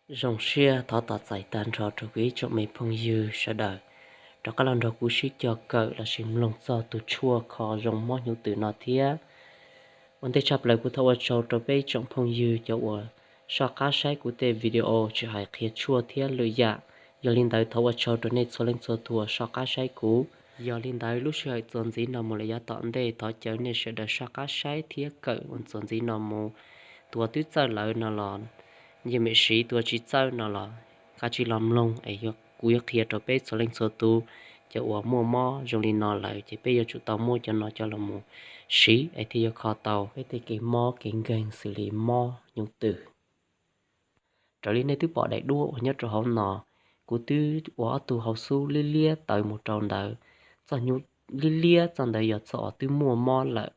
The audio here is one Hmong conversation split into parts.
Zoo siab thov tos txais tag nrho rau kuv ib tsoom me phooj ywg sawv daws rov qab los nrog kuv sib cog kawm lossis mloog txog tus tshuaj kho zoo mob hnyuv twm no thiab. Ua ntej tshaj plaws kuv thov ua tsaug rau peb ib tsoom phooj ywg cov uas soj qab saib kuv tej video tsis hais qhia tshuaj thiab lwm yam. Yog li ntawd thov ua tsaug rau nej txhua leej txhua tus uas soj qab saib kuv. Yog li ntawd lub sij hawm txuas ntxiv no mus lawm yav tom ntej thov caw nej sawv daws soj qab saib thiab kawm uas txuas ntxiv no mus. Tus uas twb txawj lawm no los yeej meem siv, tus uas tsis txawj no los kav tsij los mloog es kuv yuav qhia rau peb txhua leej txhua tus. Cov uas muaj mob zoo li no lawm ces peb yuav tsum tau muab cov no coj los mus siv es thiaj yuav kho tau peb tej kev mob kev nkeeg xws li mob hnyuv twm. Raws li nej twb pom daim duab uas nyob rau hauv no, kuv twb ua ob tug hauv xub liab liab tawm mus rau ntawd. Txoj hnyuv liab liab txoj ntawd yog txoj uas twb muaj mob lawm.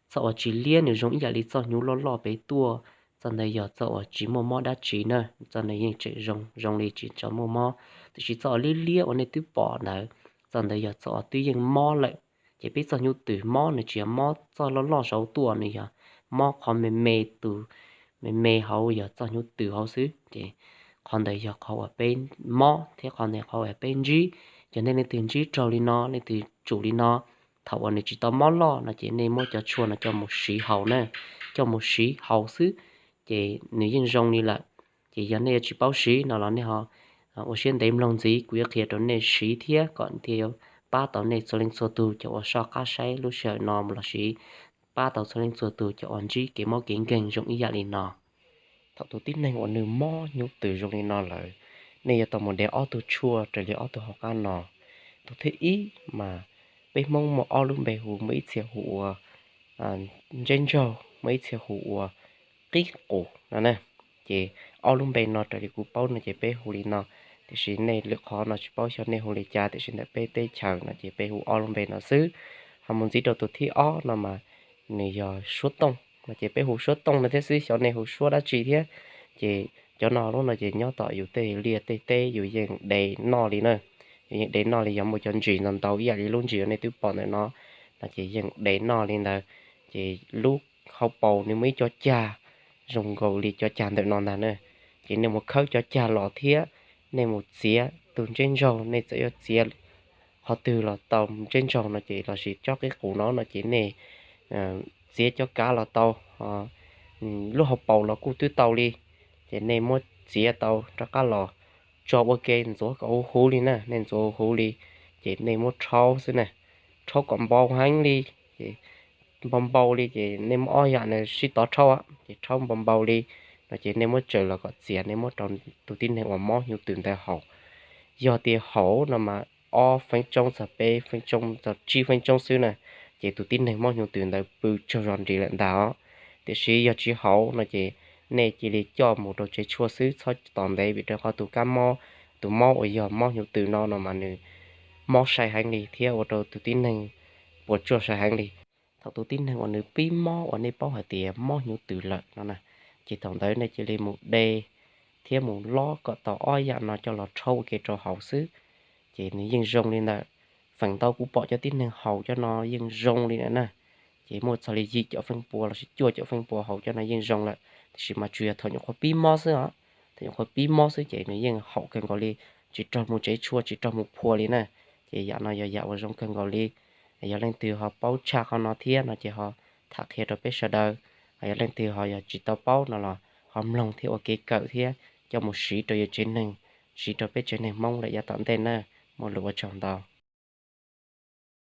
Txoj uas tsis liab nws zoo ib yam li txoj hnyuv loj loj pem tuaj, txoj ntawd yog txoj uas tsis muaj mob dab tsi na, txoj ntawd yeej tseem zoo zoo li tsis tshua muaj mob. Tiam sis txoj uas liab liab uas nej twb pom ntawd, txoj ntawd yog txoj uas twb yeej mob lawm. Ces peb txoj hnyuv twm mob nws tsis yog mob txoj loj loj saud tuaj, nws yog mob qhov me me, tus me me hauv yog txoj hnyuv twm hauv xwb. Ces qhov ntawd yog qhov uas peb mob thiab qhov ntawd qhov uas peb ntsib. Yog nej leej twg ntsib raug li no, leej twg tsum li no, thaum uas nws tsis tau mob loj no ces nej muab cov tshuaj no coj mus siv haus na, coj mus siv haus xwb ces nws yeej zoo li lawm. Ces yog nej yuav tsis paub siv no los nej ho ua siab ntev mloog ntxiv, kuv yuav qhia rau nej siv thiab kom thiaj yuav pab tau nej txhua leej txhua tus cov uas soj qab saib lub sij hawm no lossis pab tau txhua leej txhua tus cov uas ntsib kev mob kev nkeeg zoo ib yam li no. Thaum tus tib neeg uas nws mob hnyuv twm zoo li no lawm, nej yuav tau mus de ob tug tshuaj raws li ob tug hauv qab no. Tus thib ib mas peb Hmoob muaj ob lub npe hu, muaj ib txhia hu ua ntseb ntsaug, muaj ib txhia hu ua qib qus no na. Ces ob lub npe no raws li kuv paub no ces peb hu li no, tiam sis nej lwm qhov no tsis paub xyov nej hu li cas, tiam sis ntawm peb teb chaws no ces peb hu ob lub npe no xwb. Ho mus ntxiv rau tus thib ob no mas nws yog suab tooj no ces peb hu suab tooj no thiab xwb, xyov nej hu suab dab tsi thiab. Ces cov no lub no ces nyob tom yus tej liaj tej teb yus yeej de noj li na. Yus yeej de noj li, yog muaj cov ntsis ntau ntau ib yam li lub ntsis uas nej twb pom ntawm no, no ces yeej de noj li ntawd. Ces lub hauv paus nws muaj ib co cag zoo nkaus li cov cag ntawm no ntag na. Ces nej mus khawb cov cag los thiab nej mus txiav tus ntseb ntsaug, nej txawm yuav txiav qhov twg los tau ntseb ntsaug no ces lossis tsob qib qus no no ces nej txiav cov kav los tau, lub hauv paus los kuj twb tau li. Ces nej muab txiav tau rov qab los tso ua ke ntxuav kom huv huv li na, nej ntxuav huv huv li, ces nej muab rhaub xwb na, rhaub kom npau heev li, ces npau npau li, ces nej muab ob yam no sib tov rhaub, ces rhaub npau npau li no ces nej muab tsaws los kom txias, nej muab rau tus tib neeg uas mob hnyuv twm ntawd haus. Yog tias haus no mas ob feeb tsoob txog peb feeb tsoob txog tsib feeb tsoob xwb na, ces tus tib neeg mob hnyuv twm ntawd pw tsaug zog nris lawm ntag os. Tiam sis yog tsis haus no ces nej cia li coj mus rau tsev tshuaj xwb, txhob tos ntev, vim rau qhov tus kab mob, tus mob uas yog mob hnyuv twm no no mas nws mob sai heev li thiab ua rau tus tib neeg puas tsuaj sai heev li. Thaum tus tib neeg uas nws pib mob uas nej paub hais tias mob hnyuv twm lawm no na, ces thaum ntawd nej cia li mus de thiab mus lob kom tau ob yam no coj los rhaub ua ke rau haus xwb, ces nws yeej zoo li ntawd. Feem ntau kuv pom cov tib neeg haus cov no yeej zoo li na. Ces muaj txog li yim caum feem pua lossis cuaj caum feem pua haus cov no yeej zoo lawm, tiam sis mas tsuas yog thaum nyuam qhuav pib mob xwb os. Thaum nyuam qhuav pib mob xwb ces nws yeej haum kawg nkaus li, tsis raug mus tsev tshuaj, tsis raug mus phua li na. Ces yam no yog yam uas zoo kawg nkaus li. Yog leej twg ho paub tshaj qhov no thiab no ces ho tham qhia rau peb sawv daws. Yog leej twg ho yog tsis tau paub no los ho mloog thiab ua kev kawm thiab coj mus siv rau yus tsev neeg, siv rau peb tsev neeg Hmoob lawm yav tom ntej na. Muaj lus ua tsaug ntau.